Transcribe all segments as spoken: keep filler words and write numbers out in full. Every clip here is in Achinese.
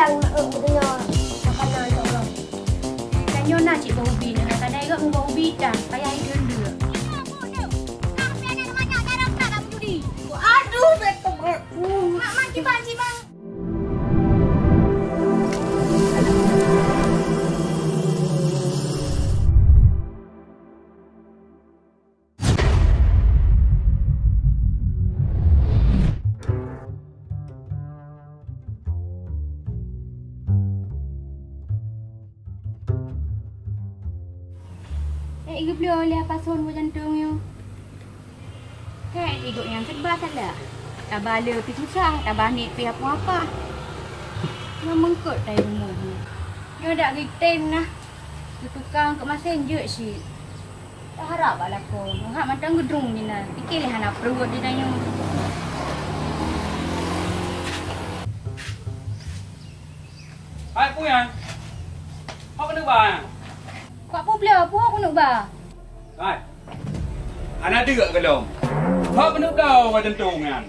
Sang meu'eueng geudeungoe makanan lôn. Tanyoe na cit boh ubi, kadang irot ngon boh ubi tan, payah ikheun deuek. Aduh, betul. Mak, mak, cibang, cibang. Eh, geubloe lé Apa Son buet jantong nyoe. Hei, igoe nyang serba salah. Taba le pih susah, taba niet pih apah-apah. Nyoe meungkot tai rumoh nyoe. Nyoe dak geutem nah. Geutukang keu masen jeuet cit. Taharap bak lakoe, meuhat mantong geudrong jinan. Pike lé hana pruet jinan nyoe. Hai, peue nyan? Ho keuneuk ba nyan? Bak peubloe, peue ho keuneuk ba? Hai. Hana deuk gohlom. Ho keuneuk bloe bak jantong nyan?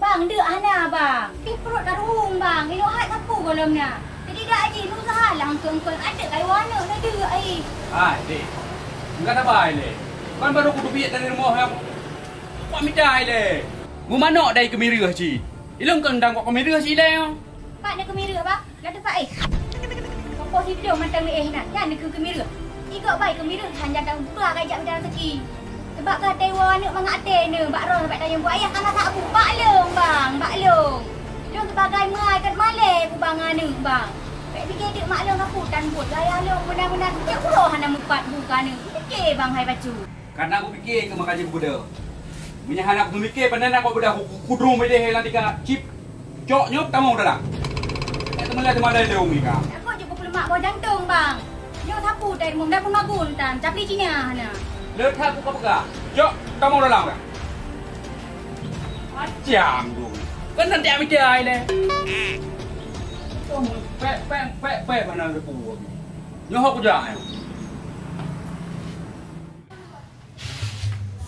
Bang, deuk hana, Bang. Pih pruet ka rueng, Bang. Inoe hai sapeue gohlom na. Jadi dak jih, neusaha lah eungkôt-eungkôt. Adak kayu aneuk na deuk ai. Hai, dek. Enggak sabai lé. Kan baru kudubiet dari rumoh nyan. Wak mita ilèe. Meumanok dai keumireuh cit. Ilôn keu ndang kok keumireuh cit ilèe. Pat na keumireuh, Bang? Lam teumpat éh. Soe po sidroe mantong éh na, nyan keuh keumireuh. Igoe bai keumireuh, hana tang buka ka jak mita raseuki. Sabab ka até woe aneuk mangat até neu, bak droe sampai tanyong buet ayah ka masak bu, bak lôn, Bang, bak lôn. Lôn sibagai ma kan malèe bu bang aneuk, Bang. Bèk pike teuk mak lôn ka putan buet, gaya lôn beuna-beuna cok uroe hana mupat bu ka aneuk. Pike, Bang, hai bacut. Kana kupike keu maka jeuet geubeudôh. Meunyo hana kupeumike, panena kok beudah ku-, kudrong beudeh lam tika cip. Cok nyoe tamong dalam. Tak teumela teuma lé dong ika. Takot jeuet kupeuleumak boh jantong, Bang. Nyoe sapu tai rumoh dan peumagun tan, tapi Cina hana. Le that buka-buka. Cok tamong dalam dah. Macam tu. Kan nanti ambil dia ai leh. Pek, pek, pek, pek, mana ada pun. Nyoe ho kujak, eh.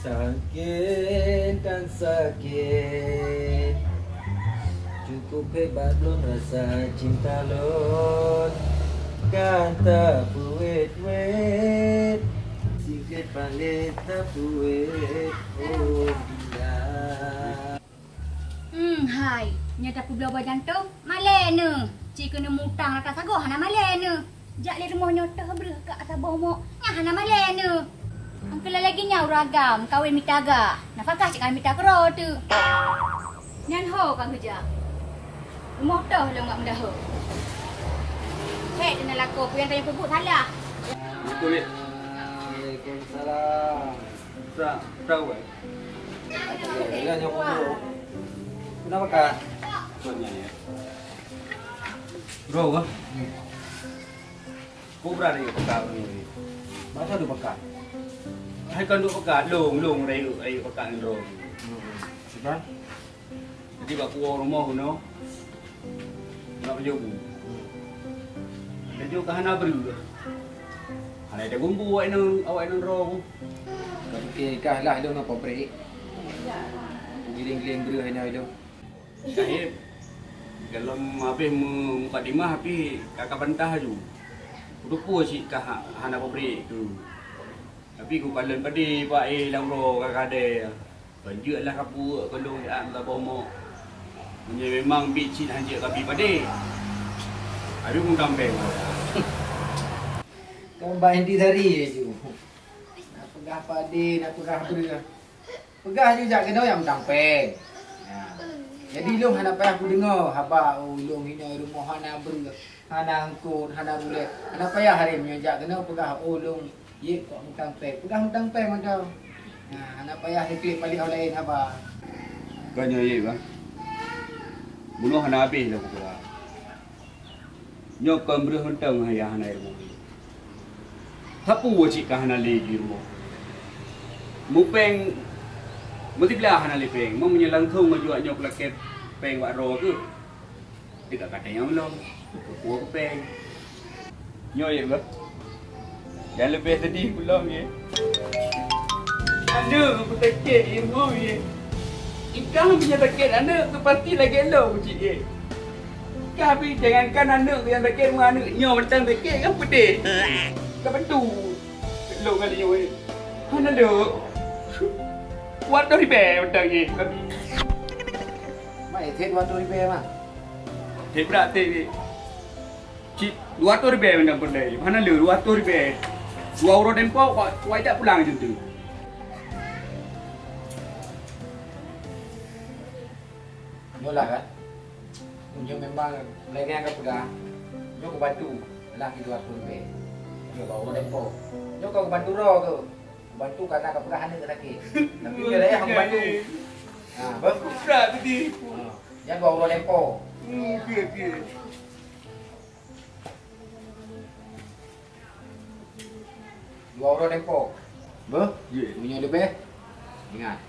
Sakét dan sakét. Cukup hebat lôn rasa cinta lôn. Kan tapeuwet-wet. Sikét paléh tapeuwet. Oh, indah. Hmm, hai, nyoe tapeubloe boh jantong, malèe neu. Ci keuneuk mutang rata sagoe hana malèe neu. Jak lé rumoh nyoe toh breuh keu saboh mok, nyan hana malèe neu. Angkeu lagèe nyan ureueng agam kawen mita gak, nafakah cit ka mita keudroe teuk. Nyan ho ka geujak. Rumoh toh lôn ngon meudaho. Hei, teuna lakoe peue nyang tanyoe peubuet salah. Assalamualaikum. Waalaikumsalam. Sa, sa, wai. Kenapa kah? Soalnya ya. Bro, kah? Kobra ni pekat ni. Masa tu pekat? Hai kan duk pekat, long, long, rayu, rayu pekat ni, bro. Sudah? Jadi bak puwoe rumoh keunoe, nak pajoh bu. Pajoh ka hana breueh. Hana tagumbu awak inong, awak inong droe bu. Ka pike kah lah lôn ngon pabrik. Giling-giling breueh inoe lôn. Syahid, golom habéh meu-, mukadimah pih ka, ka bantah laju. Kuteupue cit kah ha-, hana pabrik tu. Tapi kukalon padé bak, eh, lam uroe ka kadée. Kon jeuet lah kapuek keu lôn siat meusaboh mok. Meunyoe memang biet cit hanjeuet kabi padé, aduh mudang péng. Kon bak intisari laju. Nak peugah padé, nak peugah breueh. Peugah ju jak keunoe nyang mudang péng. Nah. Jadi lôn hana payah kudeungoe haba, oh, lôn inoe rumoh hana breueh. Hana eungkôt, hana bulèe. Hana payah hari meunyoe jak keunoe peugah, "Oh, lôn jeuet kok mutang péng." Peugah mutang péng mantong. Nah, hana payah diklik balik awak laén haba. Kon nyoe jeuet, Bang. Bunoe hana habéh lôn peugah. Nyoe kon breueh mantong ayah hana rumoh. Sapeue cit ka hana lé di rumoh. Mupéng, meusiblah hana lé péng. Meunyoe langsong meujak nyoe peulakèe péng bak droe keuh. Dekat kata nyang lom, keu peue keu péng. Nyoe, ya, Bang. Nyang leubeh sedih ulôn, ya. Aneuk peutakét ilmu, ya. Ikah punya takét aneuk tu pasti lagèe lôn cit, ya. Tapi jangankan aneuk nyang sakét, aneuk nyoe mantong sakét kan pedih. Ka bantu. Lôn ngon nyoe. Hana lé. Dua ratus ribèe mantong jih. Mak, eh, dua ratus ribèe, Mak. Cit brat teh. Cit dua ratus ribèe mantong peureulèe. Hana lé dua ratus ribèe. Dua uroe tempo, wai, wai jak pulang jeuet tu. Nyoe lah kan. Nyoe memang lagèe nyang ka peugah. Nyoe kubantu lah keu dua ratus ribèe. Nyoe bak uroe tempo. Nyoe kon kubantu droe keuh. Kubantu karena ka peugah aneuk sakét. Tapi nyoe lagèe nyang kubantu. Ha, bah. Brat tadi. Ha. Nyan bak uroe tempo. Hmm, okey, okey. Dua uroe tempo. Beuh? Ye. Meunyoe leubeh, ingat.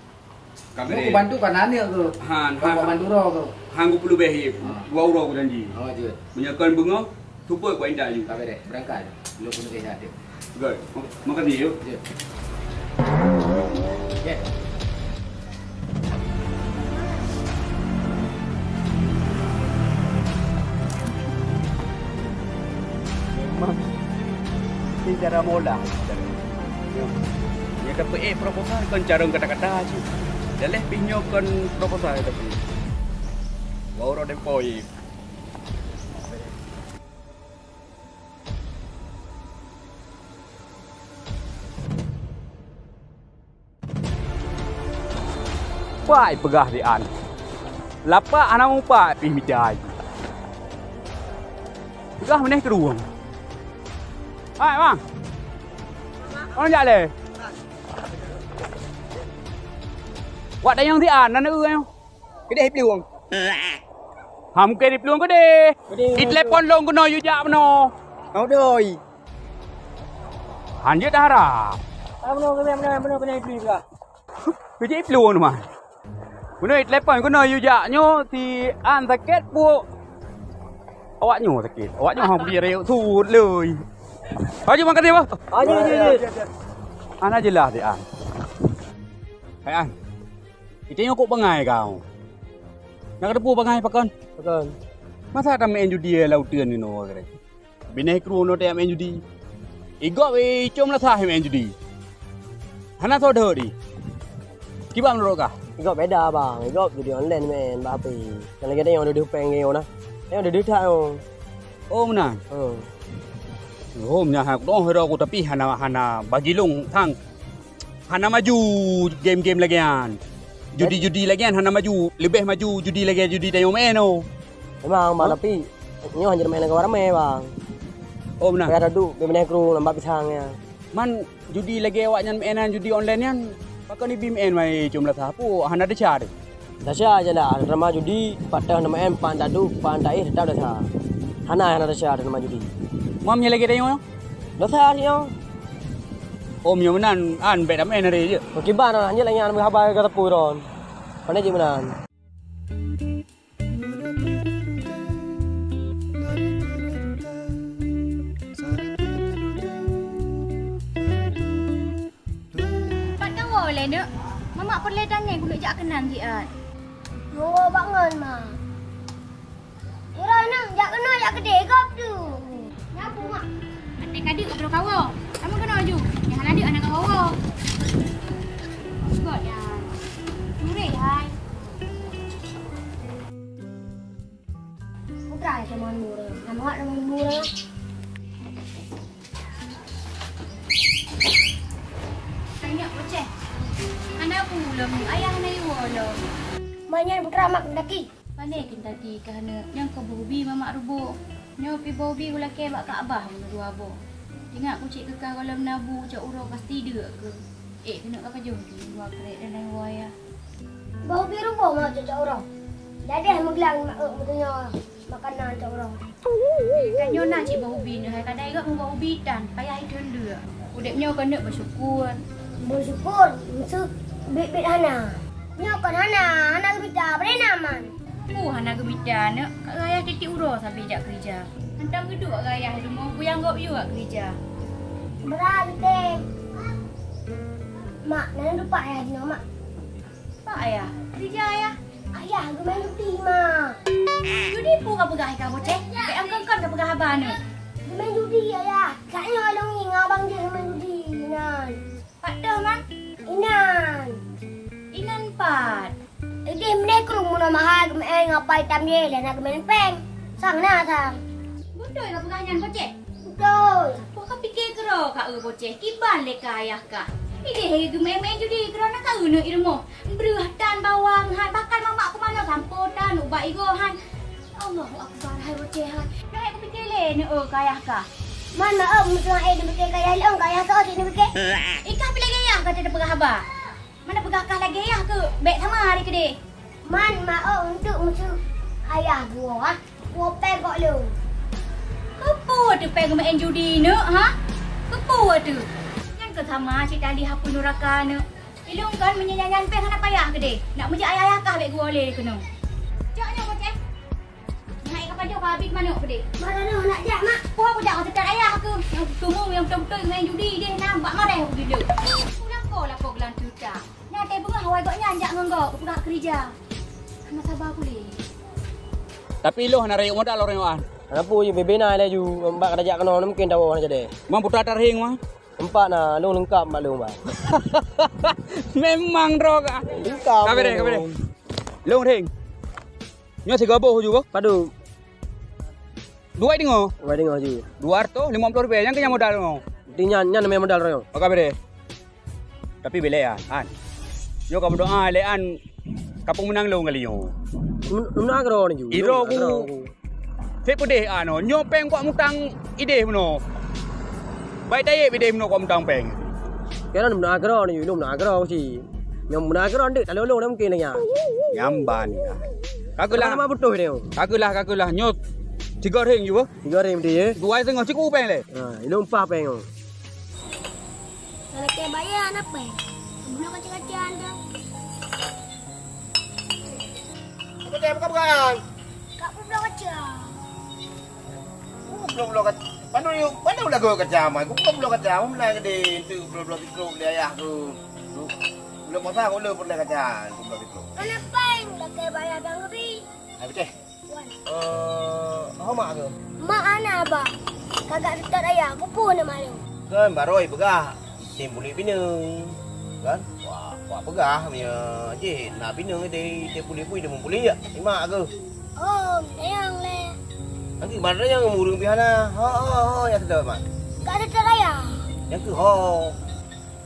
Kamu kubantu kan aneuk keuh. Han, han. Kubantu droe keuh. Han, kupeulubeh ye. Ha. Dua uroe kujanji. Oh, jeuet. Meunyoe kon beungoh, seupôt kuintat ju. Ka beureh, beurangkat. Lôn keuneuk éh até. Good. Mak-, makasih, yuk. Jeuet. Jeuet. Memang ni cara mola. Nyoe, nyoe tapeuék proposal kon carông kata-kata cit. Daleh pih nyoe kon proposal tapi. Wah, uroe tempo, ih. Pai peugah di an. Lapak hana mupat pih mita jih. Peugah meuneh keu rueng. Hai, Bang. Orang jak lé. Wak dayang di an, nan eu nyoe. Keudeh plueng. Ha, mungken di plueng keudeh. Keudeh. Di telepon lôn keunoe yue jak meunoe. Kau doi. Han jeuet harap. Meunoe, meunoe, meunoe, meunoe, meunoe, meunoe, meunoe. Keu jih plueng teuma. Keunoe telepon keunoe yue jak nyoe si an sakét puek. Awak nyoe sakét. Awak nyoe hana bri rayeuk sut lé. Haji makasih, Bah. Haji, haji, haji. Hana jeulaih si an. Hai an. Ita nyoe kok bangai kau. Nak teupeue bangai pakon? Pakon? Masa tameu'en judi lam uteuen nyoe keuh? Binéh kru nyoe tajak meu'en judi. Igob icom lasah meu'en judi. Hana soe deuh di. Kiban meunurot kah? Igob beda, Bang. Igob judi online meu'en bak H P. Kan lagèe tanyoe deuh péng nyoe na. Tanyoe deuh that nyoe. Oh, meunan. Hmm. Oh, meunan hana keudroe ku tapi hana, hana bagi lôn sang. Hana maju game-game lagèe nyan. Judi-judi lagèe nyan hana maju. Leubeh maju judi lagèe judi tanyoe meu'en nyoe. Memang, Bang, tapi nyoe hana meu'en lam kawan ramè, Bang. Oh, meunan. Payah taduek binéh kru nambah pisang nyan. Man judi lagèe awak nyan meu'en nyan, judi online nyan, pakon ibi meu'en mai com lasah? Peue hana desya deh? Desya je lah, teuma judi, pat teuh nama em, pat tadu, pat taéh, tetap desya. Hana, hana desya teuma judi. Mam nyang lagèe tanyoe? Desya nyoe. Oh, meunyoe meunan, an bèk tamè nari jeuet. Kiban, hana jeuet lagèe nyan, haba ka teupeu ron. Pandai jih meunan. Pat kawoe lé, Neuk? Mamak peureulèe tanyong keuneuk jak keunan siat. Woe bak ngon, Ma. Uroe nyoe jak keunoe jak keudè gob tu. Nyabu, Mak. Até ka deuk ka kawoe. Kamoe keunoe ju. Nyang hana deuk hana kawoe-woe. Gok nyan. Murih hai. Putra sama murah. Nama nama murah. Tanya bocah. Hana ulôn, ayah hana iwoe lom. Manyan putra mak daki. Pandai Kintati kah neuk, nyang keu beubi mamak ruboh. Nyoe pi beubi ulakèe bak Ka'bah meunurot abah. Ingat kucék keukah gohlom nabu cok uroe pasti deuk keu. Eh, keuneuk ka pajoh di dua krek dan lain waya. Beubi ruboh mak cok uroe. Jadi meuglang mak eu meutunyok makanan cok uroe. Tanyoe na cit beubi neuh hai kadai gak mubeubi tan payah iteun deuk. Udép nyoe keuneuk beusyukur. Beusyukur, meuseu biet-biet hana. Nyoe kon hana, hana geumita, bri naman. Peue hana geumita, neuk? Kak Rayah tiep-tiep uroe sabe jak keurija. Hantom geuduek Kak Rayah di rumoh, kuyang gob yue jak keurija. Brat, Teng. Mak, nyan dupat Ayah jinoe, Mak. Pak Ayah? Keurija Ayah? Ayah geumeu'en cuti, Mak. Judi peue kapeugah hai ka Boceh? Bèk kon-kon kapeugah haba nyoe. Geumain judi, Ayah. Kak nyoe lôn ingat abang jih geumain judi inan. Pat toh, Man? Inan. Inan pat? Idéh meudéh krueng meunoe mahai geumain ngon pai tam jih, lheuh na geumain péng. Sang na sang. Beutôi kapeugah nyan, Boceh? Beutôi. Peue kapike keudroe ka eu Boceh, kiban lé keu ayah kah. Idéh lagèe geumeu'en-meu'en judi keudroe na ka eu neuk i rumoh. Breueh tan bawang han, bahkan mamak keumanö sampoe tan ubak igoe han. Allahu Akbar, hai Boceh hai. Nyoe hai kupike lé neuk eu keu ayah kah. Man, ma eu meuseuha eh neupike keu ayah lôn, keu ayah soe cit neupike? Ikah pih lagèe ayah ka teupeugah haba. Mana peugah kah lagèe ayah keu bèk sama hari keudeh. Man, ma eu untuk musuh ayah buah, ah. Buah péng kok lôn. Keupeue teuh péng geumeu'en judi neuk, ha? Keupeue teuh? Nyan keuh sama cit tali hapui nuraka neuk. Ilôn kon meunyoe nyan péng hana payah keudeh. Nak meujak ayah-ayah kah bèk geuwoe lé keunoe. Cok nyoe Boceh. Nyan ka pajoh ka abéh manok keudeh. Mak, Mak, Mak, nak jak, Mak. Poh budak ka teukat ayah keuh. Nyang tumu nyang beutôi-beutôi main judi deh na bak mareh aku bileu. Ulako-lako geulanteue ta. Nyan teuh beungoh awai gobnyan jak ngon gob, geupeugah keurija. Hana saba kuleh. Tapi ilôn hana rayeuk modal ureueng nyoe an. Hana peue, bebe na laju, bak ka tajak keunoe, mungken tawoe hana jadi. Mang putra tarheng, Mang? Empat na, lôn leungkap mak lôn, Bang. Memang droe ka. Leungkap. Ka bereh, ka bereh. Lôn rheng. Nyoe sigoe boh ju boh. Padum? Dua deungoe. Dua deungoe ju. Dua ratus lima puluh rupiah, nyan keuh nyan modal nyoe. Berarti nyan, nyan namanya modal droe. Ka bereh. Tapi bèk lé, An. Nyoe ka meudoa lé, An. Ka peumeunang lôn kali nyoe. Meudoa keudroe nyoe. Iroe ku. Fik peudeh, An, oh. Nyoe péng kuat mutang ideh meunoe. Baik tayeb ideh meunoe kuat mutang péng. Kira meudoa keudroe nyoe, meudoa keudroe cit. Nyoe meudoa keudroe ndeuek talolong dah mungkin lagèe nyan. Nyamban ya. Ka geulah. Nama beutôi nyoe? Ka geulah, ka geulah. Nyoe tiga ring ju, boh. Tiga ring beutôi, ya? Dua ring tengah cukup péng lé. Ha, ilôn pah péng nyoe. Kalau kaya bayar, nak apa? Belum kacang-kacang dah. Apa dia buka-buka? Kak pun belum kacang. Oh, belum-belum kacang. Mana you, mana udah gua kacang, mai? Gua belum kacang, mana gede itu belum-belum itu di ayah tu. Belum masa aku belum pernah kacang, belum itu. Kenapa yang pakai bayar bang lebih? Habis deh. Wan. Eh, ho mak keuh? Mak hana, Abah. Kagak seutôt ayah, keupeue na malu? Kan barô ipeugah, item puléh pineung. Kan? Wah, wah peugah, meunyoe jih na pineung, item, item puléh pun item puléh, ya? Imak keuh? Oh, sayang lé. Nanti mana yang ureueng pih hana? Ho, ho, ho, ya seutôt, Mak. Gak seutôt ayah. Yang keuh ho.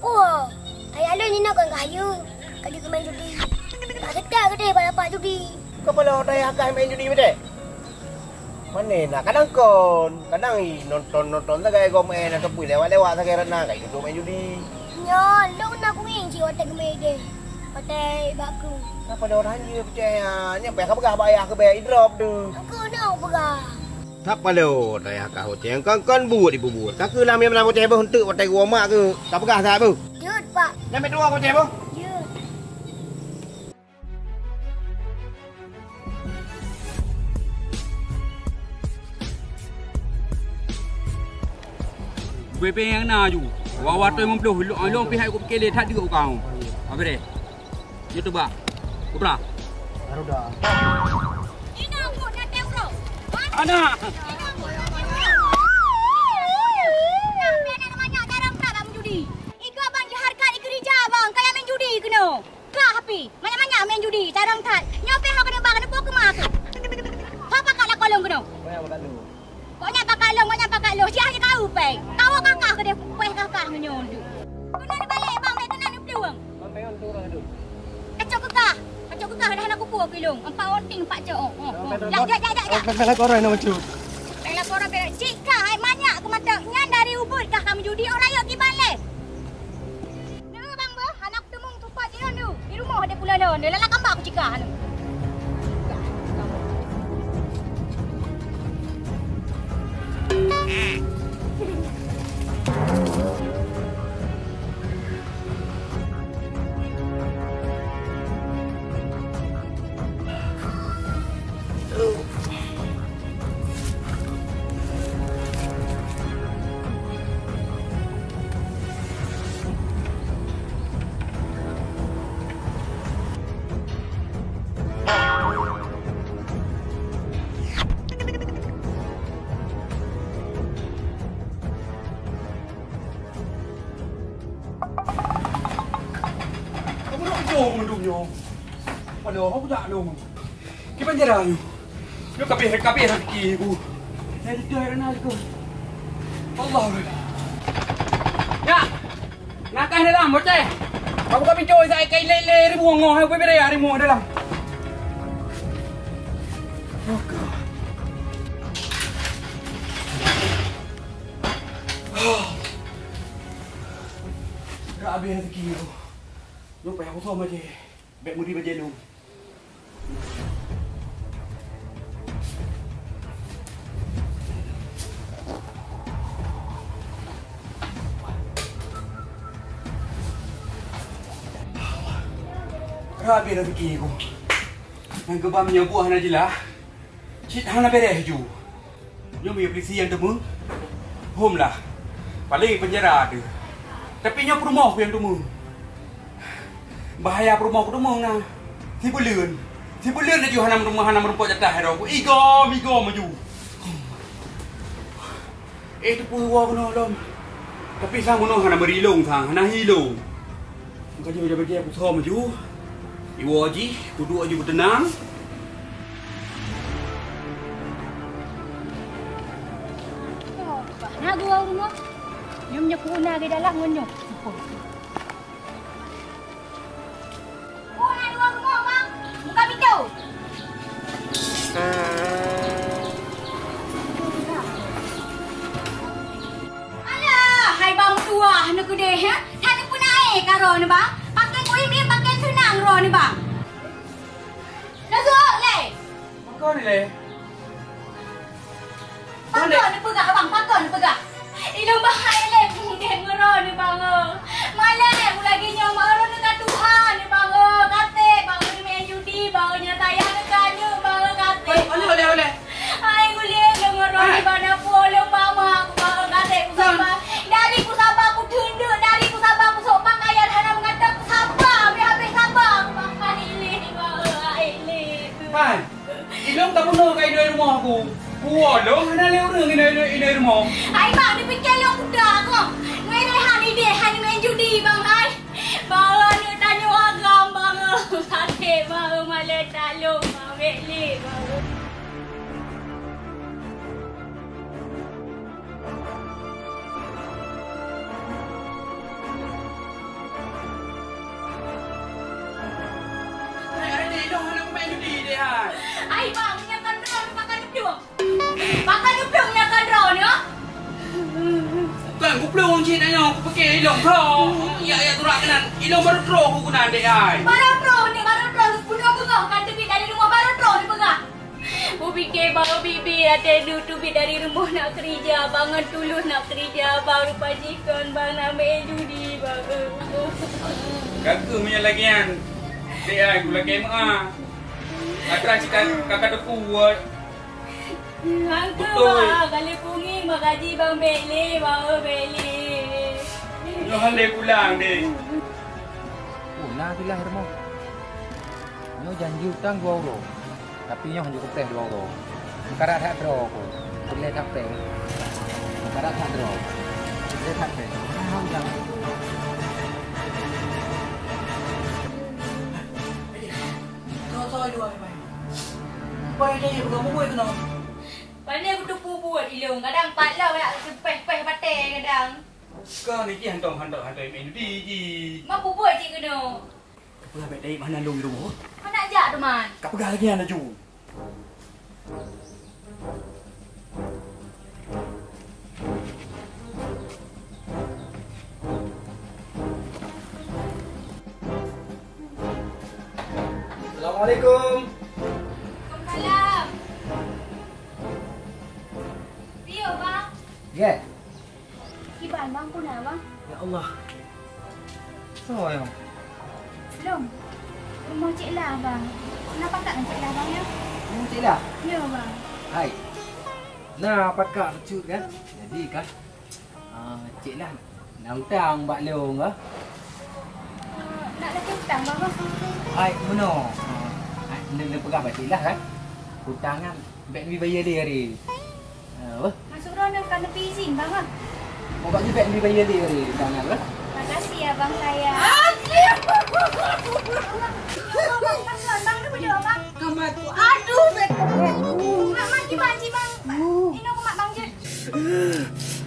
Oh, ayah lôn inoe kon kayu, ka jeuet keumain judi. Bak seutôt keudeh bak lapak judi. Kepala otak ayah kah main judi beutôi? Mana nak kadang kon, kadang i nonton-nonton sagai gom eh, nak teupui lewat-lewat sagai rat na, kai keuduek main judi. Nyoe, lôn na kuing cit watèe keumain deh. Watèe bak krueng. Kepala otak hanya percaya, nyan payah ka peugah bak ayah keu bèk i drop tu. Aku nak peugah. That paloe tayah kah Uceng, kon-kon buet ibubuet. Ka keuh lam meunan Uceng boh, eunteuk watèe geuwoe mak keuh. Ka peugah that boh. Jeuet, Pak. Nyan bèk tuwoe Uceng boh. Jeuet. Bebe nyang na ju. Wawa toi meumploh, lôn, lôn pihak kupike lé that jeuet u kau. Apa deh? Youtuber. Putra. Garuda. Anak. Ika bang jahat kali kerja bang, kayak main judi kena. Kah api, banyak-banyak main judi, tarang that. Nyoe pih hok kena bang, kena pok keumah tu. Hok pakat lah kolong kena. Banyak pakat lu. Banyak pakat lôn, banyak pakat lôn. Siah je kau pèng. Kau kakah ke dia, pèng kakah ngeunyoe tu. Keunan balik bang, baik keunan plueng. Kacau kekah. Kacau kekah dah nak kupu ke lôn. Empat orang ting, empat cok. Oh, oh. Jak, jak, jak, jak, jak. Pèng lakoran nama cu. Pèng lakoran pèng. Cik kah, hai manyak ke mata. Nyan dari ubit kah kamu judi, orang yuk kiban leh. Neu bang bah, anak Teumong tupat jih nyoe, di rumoh deh pula lôn, lala kamba kucikah nyoe. Oh, mandum nyoe. Aduh, aku tak ada. Kiban jalan nyoe. Nyoe kabeh, kabeh rezeki ku. Saya tidak ada nak ikut. Allah. Ya. Nakah dalam, bocah. Kamu kami coy, saya kai lele ribu ngoh, aku beri ribu dalam. Oh God. Dah habis rezeki tu. Nyoe payah usaha maje. Bèk meuri bajèe lôn. Ka habéh rezeki ku. Nyang keubah meunyoe buah hana jeulaih, cit hana bèrèh ju. Nyoe meunyoe polisi nyang teumé, hom lah. Paleng peunjara teuh. Tapi nyoe peurumoh ku nyang teumé. Bahaya peurumoh ku teumé na. Sibuleuen. Sibuleuen laju hana meurumoh, hana meurumpok jatah droe ku. Igom, igom laju. Eh, teupeu woe keunoe lom. Tapi sang bunoe hana meuri lôn sang, hana hi lôn. Meukajoe bajèe-bajèe kusom laju. Iwoe jih, kuduek laju kuteunang. Oh, bah na geuwoe rumoh. Nyoe meunyoe kuuna di dalam ngon nyoe. Oh, na dua rumoh, Bang. Buka pintu. Alah, hai Bang meutuah neukeudeh, ha? That neupeunae ka droeneuh, Bang. Pakon kuieng, pakon seunang droeneuh, Bang. Neuseuôt lé. Pakon lé? Pakon neupeugah, Bang? Pakon neupeugah? Ilôn bahai lé peumuda ngon droeneuh, Bang, oh. Malèe ulagèe nyoe meu'ah droeneuh ka tuha neuh, Bang, oh. Katé, Bang, oh, main judi, Bang, oh, nyang sayang keu aneuk, Bang, oh, katé. Oleh, oleh, oleh. Hai, gulèe lôn ngon droeneuh, Bang, na peue lôn bak mak, Bang, oh, katé kusaba. Dari kusaba kuteundeuk, dari kusaba kusôk pakaian hana meungatem, kusaba, habéh-habéh saba, Bang, hai lé, Bang, oh, hai lé. Hai. Ilôn tabunoe keu inong rumoh ku. Kuwoe lôn hana lé ureueng inong, inong, inong rumoh. Hai bang, neupiké lôn kuda kah. Ngon ilèe han idéh han main judi bang hai. Bang, aneuk tanyoe agam bang. Sakét bang, malèe that lôn bang, bèk lé bang. Hai, hai, deh, ilôn hana kumain judi deh, hai. Ai, bang, nyan kan droeneuh, pakon neuplueng. Pakon neuplueng nyan kan droeneuh. Bukon kuplueng cit nyan, kupike ilôn kah. Ya, ya, turak keunan. Ilôn baru troh ku keunan deh, hai. Baru troh ni, baru troh. Bunoe beungoh kan teubiet dari rumoh, baru troh ni peugah. Kupike bang bibi até deuh teubiet dari rumoh nak keurija, bang ngon tulus nak keurija, bang rupa jih kon bang nak main judi, bang. Ka keuh meunyoe lagèe nyan, dek ai, kulakèe meu'ah. Atra cit ka, ka, ka teupeue. Hangke beutôi. Bang, kali pungi bang gaji bang bèk lé, bang, bèk lé. Nyoe han lé pulang, dek. Oh, na silah rumoh. Nyoe janji utang dua uroe, tapi nyoe hana kupreh dua uroe. Meukarat that droe ku, peureulèe that preh. Meukarat that droe, peureulèe that preh. Soe-soe dua, Pai? Pai, dia peugah buet keunoe. Pane kuteupeu buet ilôn, kadang pat lom nak seupeh-peh batèe kadang. Kau ni jih hantom-hantom, hantom main judi jih. Ma peubuet cit keunoe. Ka peugah bèk taék meuhana lôn di rumoh. Hana jak teuma. Ka peugah lagèe nyan laju. Assalamualaikum. Waalaikumsalam. Piye, Bang? Ye. Kiban bang, peue na bang? Ya Allah. Soe nyoe? Lôn. Rumoh Cik Lah bang. Na pakat ngon Cik Lah bang ya? Rumoh Cik Lah? Ya bang. Hai. Na pakat bacut kan? Jadi kan, ah, Cik Lah na utang bak lôn kah? Eh, nak lakèe utang bang, bang? Hai, meunoe. Ah, hai, neupeugah bak Cik Lah kan? Utang nyan bèk neubayeue lé hari. Ah, apa? Masuk droeneuh ka neupeu izin, Bang, ah. Mubak jih bèk neubayeue lé hari tangan lah. Makasih ya, Bang, sayang. Bang, bang, bang, bang, bang, bang, bang, bang. Aduh, bet. Mak, mak, cibang, cibang. Inoe kumat bang jeuet.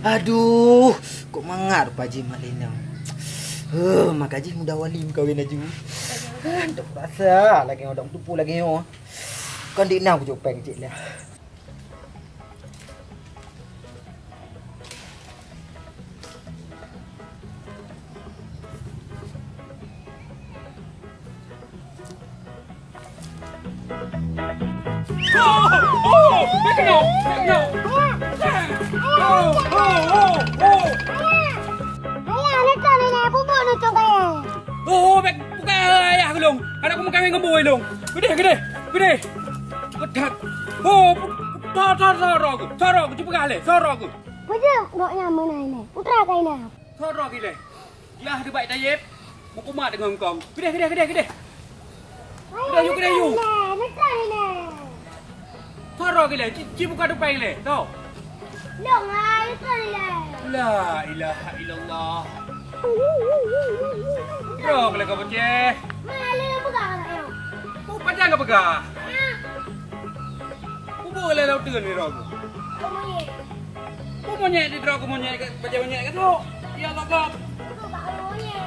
Aduh, kok mangat rupa jih mak lé nyoe. Huh, maka jih muda wali meukawen laju. Untuk rasa lagèe nyoe, untuk tupu lagèe nyoe. Kon dik na kujok péng cit lah. Oh, oh, oh, dia kena, dia kena. Oh, oh, oh, oh. Ayah, nak tahu ni, nak bubuk nak coba. Oh, bèk, bukan ayah ku lôn. Adak ku meukawen ngon boh lôn. Keudeh, keudeh, keudeh. Ketat. Oh, pu-, pu-, tho, tho, tho, roh ku. Tho, roh ku, cuba peugah lé, tho, roh ku. Peue jeuet gobnyan meunan ilèe? Putra kaina. Tho, roh ku ilèe. Yah, deubat Tayyib. Meukumat deungon kong. Keudeh, keudeh, keudeh, keudeh. Keudeh, yu, keudeh, yu. Neutron ilèe, neutron ilèe. Tho, roh ku ilèe. Ci, ci buka tupai ilèe. Tho. Lôn hai, neutron ilèe. La ilaha illallah. Droe keuh lé ka beucéh. Mana lé peugah aneuk nyoe? Peue pajan ka peugah? Ah. Peue lé lau teun di droe keuh? Peue monyét? Peue monyét di droe keuh, monyét ka, bajèe monyét ka trok. Ya Allah, God. Peue bak monyét?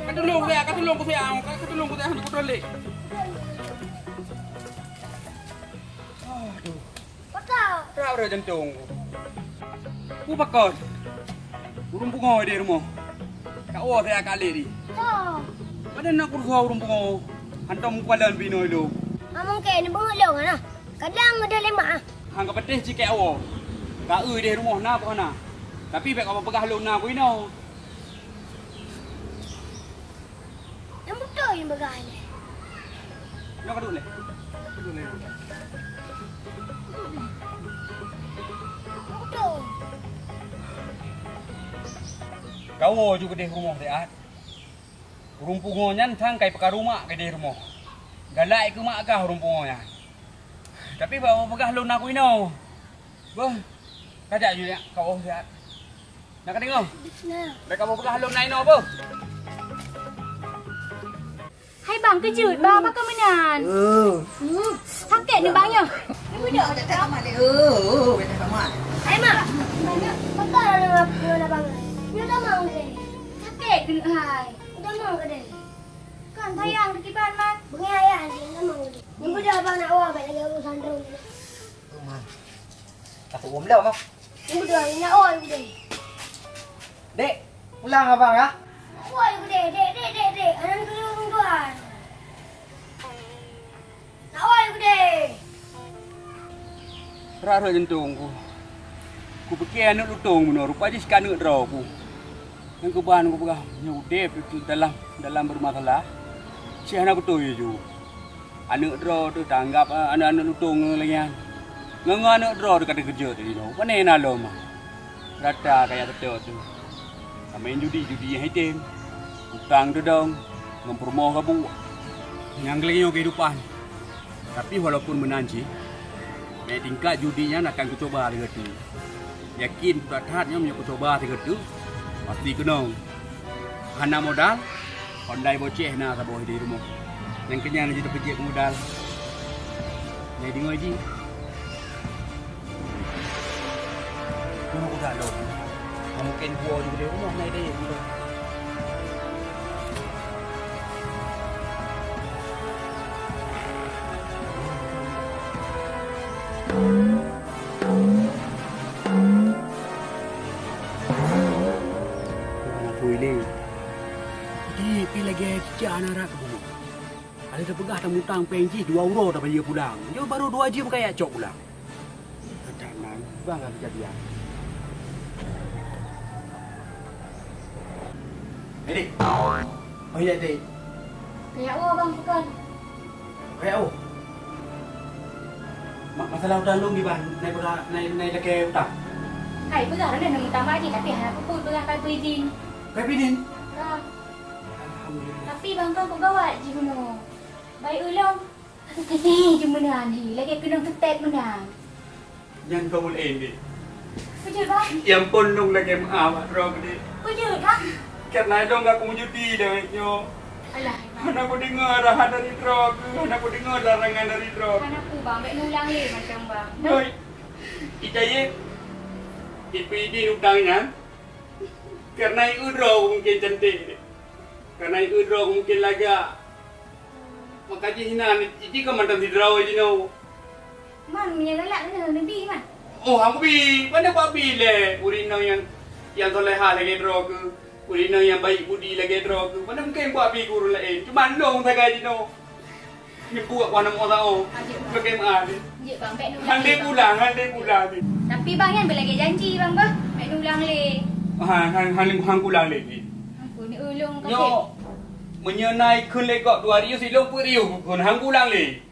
Ka tulông saya, ka tulông ku saya, ka, ka tulông ku saya, hantu ku trok lé. Aduh. Pakon? Rab rhot jantông ku. Peue pakon? Ureueng pungo di rumoh. Ka woe saya ka lé di. Soe? Padahai na kurusoe ureueng pungo. Hantom meukalon binoe lôn. Ah, mungken beungeut lôn na. Kadang ngeudeh lé mak, ah. Han ka patéh cit keu woe. Ka eu di rumoh na keuh na. Tapi bèk kapeugah lôn na keuh inoe. Nyang beutôi nyang peugah ilèe. Nyoe ka duek lé. Duek lé. Nyang beutôi. Kawoe ju keudeh rumoh siat. Ureueng pungo nyan sang ka ipeukaru mak keudeh rumoh. Galak keu mak gah ureueng pungo nyan. Tapi bak kapeugah lôn na keuh inoe. Beuh, kajak ju nyak kawoe siat. Na kadeungoe? Na. Bèk kapeugah lôn na inoe beuh. Hai bang, keujeuet bang, pakon meunan? Oh. Hmm, sakét ni bang nyoe. Ni budak. Bèk tak amat deh. Oh, oh, bèk tak amat. Hai mak. Pakon na bang? Nyoe tamong deh. Sakét keuneuk hai. Tamong deh. Kan sayang kiban man. Beungoh ayah ni tamong deh. Ni budak bang nak wah bèk lagèe urusan droe. Takut uem lom ah. Udah, nak oi udah. Dek, pulang abang ah. Oi udah, dek, dek, dek, dek. Anak dulu ureueng tuan. Nak oi udah. Rhot-rhot jantông ku. Ku piké aneuk lutông bunoe, rupa jih ka aneuk droe ku. Nyang keuban ku peugah, nyoe udép dalam, dalam bermasalah. Cit hana beutôi ju. Aneuk droe teuh tanggap, eh, aneuk-aneuk lutông lagèe nyan. Ngon, ngon aneuk droe teuh ka teukeujot di droe. Pane na lom ah. Rata kaya teutôt teuh. Ka main judi, judi nyang item. Utang teudong, ngon peurumoh gabuek. Nyang lagèe nyoe keuhidupan. Tapi walaupun meunan cit, naik tingkat judi nyan akan kucoba lagèe tu. Yakin that-that nyoe meunyoe kucoba sigoe teuk, pasti keunong. Hana modal, Honda boceh na saboh di rumoh. Nyang keunyan jiteupeujeuet modal. Nyang deungoe jih. Nyoe udah lom. Mungken gua juga di rumah naik deh. Hana tui lé. Udép pih lagèe cicak hana rab keu bumoe. Ka lheueh teupeugah tamutang péng jih dua uroe tabayeue pulang. Nyoe barô dua jeuem ka jak cok pulang. Kadang na bang ka keujadian. Hei, Dik. Oh, iya, Dik. Kayak wo, Bang, bukan? Kayak wo. Ma-, masalah utang lôn kiban, nai peugah, nai, nai lakèe utang. Hai, peugah, nai utang bak jih, tapi hana peubuet peugah kai peuizin. Kai peuizin? Ka. Alhamdulillah. Tapi, Bang, kan kok gawat jih bunoe. Baik ulôn. Hei, jeuet meunan hi, lagèe keunong teutet meunan. Nyan ka ulôn, Dik. Peue jeuet, Bang? Ya ampôn, lôn lagèe meu'ah bak droe, Dik. Peue jeuet, Bang? Karena lôn ka kumeujudi lagèe nyoe. Alah, hana kudeungoe arahan dari droe keuh, hana kudeungoe larangan dari droe. Hana peue, Bang, bèk neulang lé macam, Bang. Oi, Hidayat, jipeudeh utang nyan, karena ieu droe mungken cantik, karena ieu droe mungken lagak. Maka jih inan, iji ka mantong sidroe jinoe. Man, meunyoe galak keunoe neubi, Man. Oh, han kubi. Pane kubi lé. Ureueng inong nyang, nyang soleha lagèe droe keuh. Ureueng inong nyang baik budi lagèe droe keuh. Pane mungken kubi keu ureueng laén. Cuma lôn sagai jinoe. Nyang buet ku hana meuusaha. Aduh, Bang. Bagaimana? Jeuet, Bang. Bèk neulang lé, Bang. Han lé pulang, han lé pulang. Tapi, Bang, nyan beulagèe janji, Bang, bah. Bèk neulang lé. Han, han, han, han kulang lé. Ampun, ulôn ka. Nyoe, meunyoe na ikheun lé gob dua ribu, silôn peuet ribu, han kulang lé.